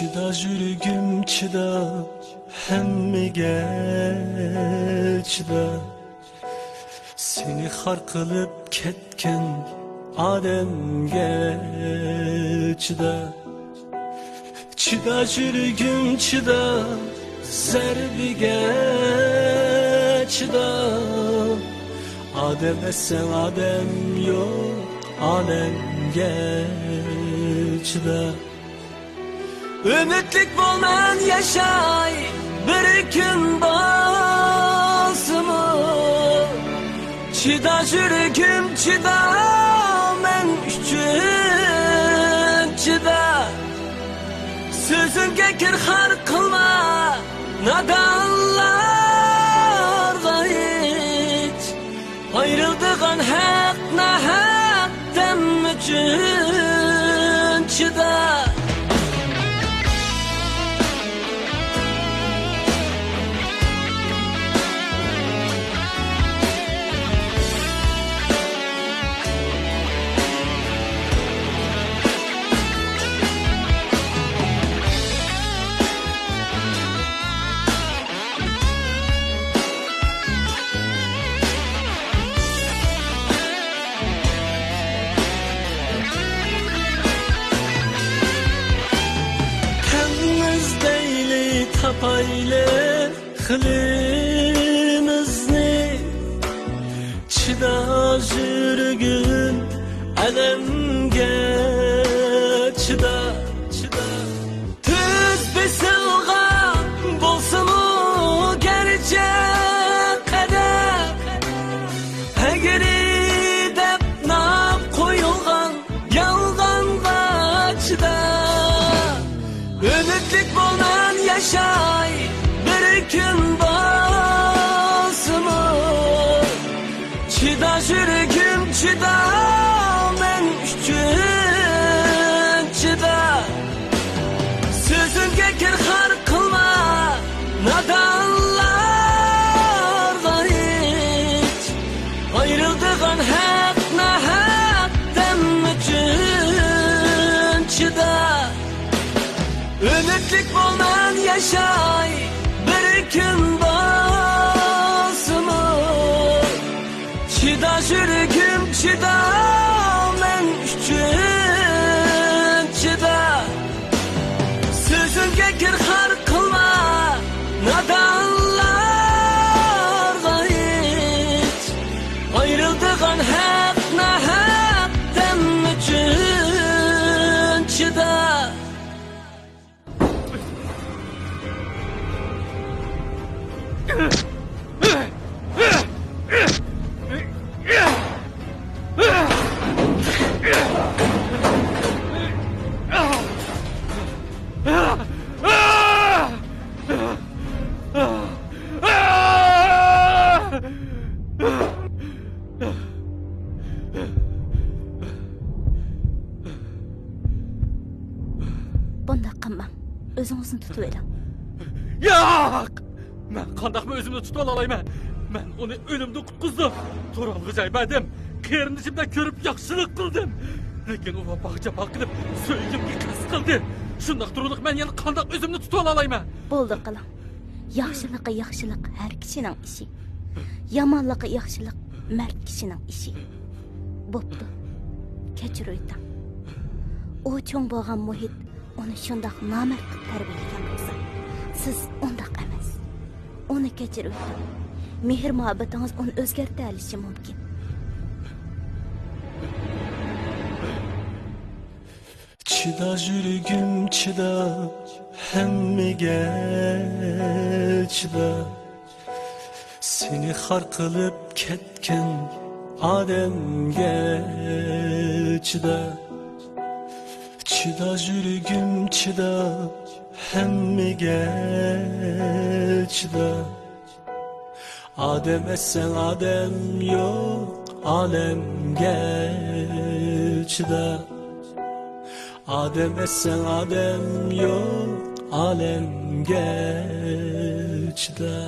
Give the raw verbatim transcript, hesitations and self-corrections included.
چىدا يۈرىكىم، چىدا، ھەممىگە چىدا. سېنى خار قىلىپ كەتكەن ئادەمگە چىدا. چىدا يۈرىكىم، چىدا، زەربىگە چىدا. ئادەم ئەسەن، ئادەم يوق ئالەمگە چىدا. ئۈمىدلىك بولماڭ، ياشاي بىر كۈن بولسىمۇ. چىدا يۈرىكىم، چىدا، مەن ئۈچۈن چىدا. سۆزۈڭگە كىرخار قىلما نادانلارغا ھېچ. ئايرىلىدىغان ھەق ناھەق دەم ئۈچۈن چىدا. تەڭ ئىزدەيلى، تاپايلى خىلىمىزنى. چىدا يۈرىكىم، ئەلەمگە چىدا، چىدا. تۈز بېسىلغان بولسىمۇ گەرچە قەدەم، ئەگرى دەپ نام قويۇلغان يالغانغا چىدا. ئۈمىدلىك بولماڭ، ياشاي بىر كۈن بولسىمۇ. چىدا يۈرىكىم، چىدا، مەن ئۈچۈن چىدا. سۆزۈڭگە كىرخار قىلما نادانلارغا ھېچ. ئايرىلىدىغان ھەق ناھەق دەم ئۈچۈن چىدا. ئۈمىدلىك بولماڭ، ياشاي بىر كۈن بولسىمۇ. چىدا يۈرىكىم، چىدا، مەن ئۈچۈن چىدا. سۆزۈڭگە كىرخار قىلما نادانلارغا ھېچ. ئايرىلىدىغان ھەق ناھەق دەم ئۈچۈن چىدا. بۇنداق قىلماڭ. ئۆزىڭىزنى تۇتۇۋېلىڭ. ياق! مەن قانداقمۇ ئۆزۈمنى تۇتۇۋالالايمەن؟ مەن ئۇنى ئۆلۈمدىن قۇتقۇزدۇم. تۇرالغۇ جاي بەردىم. قېرىندىشىم دەپ كۆرۈپ ياخشىلىق قىلدىم. لېكىن ئۇ ۋاپاغا جاپا قىلىپ، سۆيگۈمگە قەست قىلدى. شۇنداق تۇرۇلۇق مەن يەنە قانداق ئۆزۈمنى تۇتۇۋالالايمەن؟ بولدى قىلىڭ. ياخشىلىققا ياخشىلىق ھەر كىشىنىڭ ئىشى. يامانلىققا ياخشىلىق مەرد كىشىنىڭ ئىشى. بوپتۇ. كەچۈرۈۋېتىڭ. ئۇ چوڭ بولغان مۇھىت ئۇنى شۇنداق نامەرد قىلىپ تەربىيەلىگەن بولسا، سىز ئۇنداق ئەمەس. ئۇنى كەچۈرۈۋېتىڭ. مېھىر-مۇھەببىتىڭىز ئۇنى ئۆزگەرتەلىشى مۇمكىن. چىدا يۈرىكىم، چىدا، ھەممىگە چىدا. سېنى خار قىلىپ كەتكەن ئادەمگە چىدا. چىدا يۈرىكىم، چىدا، ھەممىگە چىدا. ئادەم ئەسەن، ئادەم يوق ئالەمگە چىدا. ئادەم ئەسەن، ئادەم يوق ئالەمگە چىدا.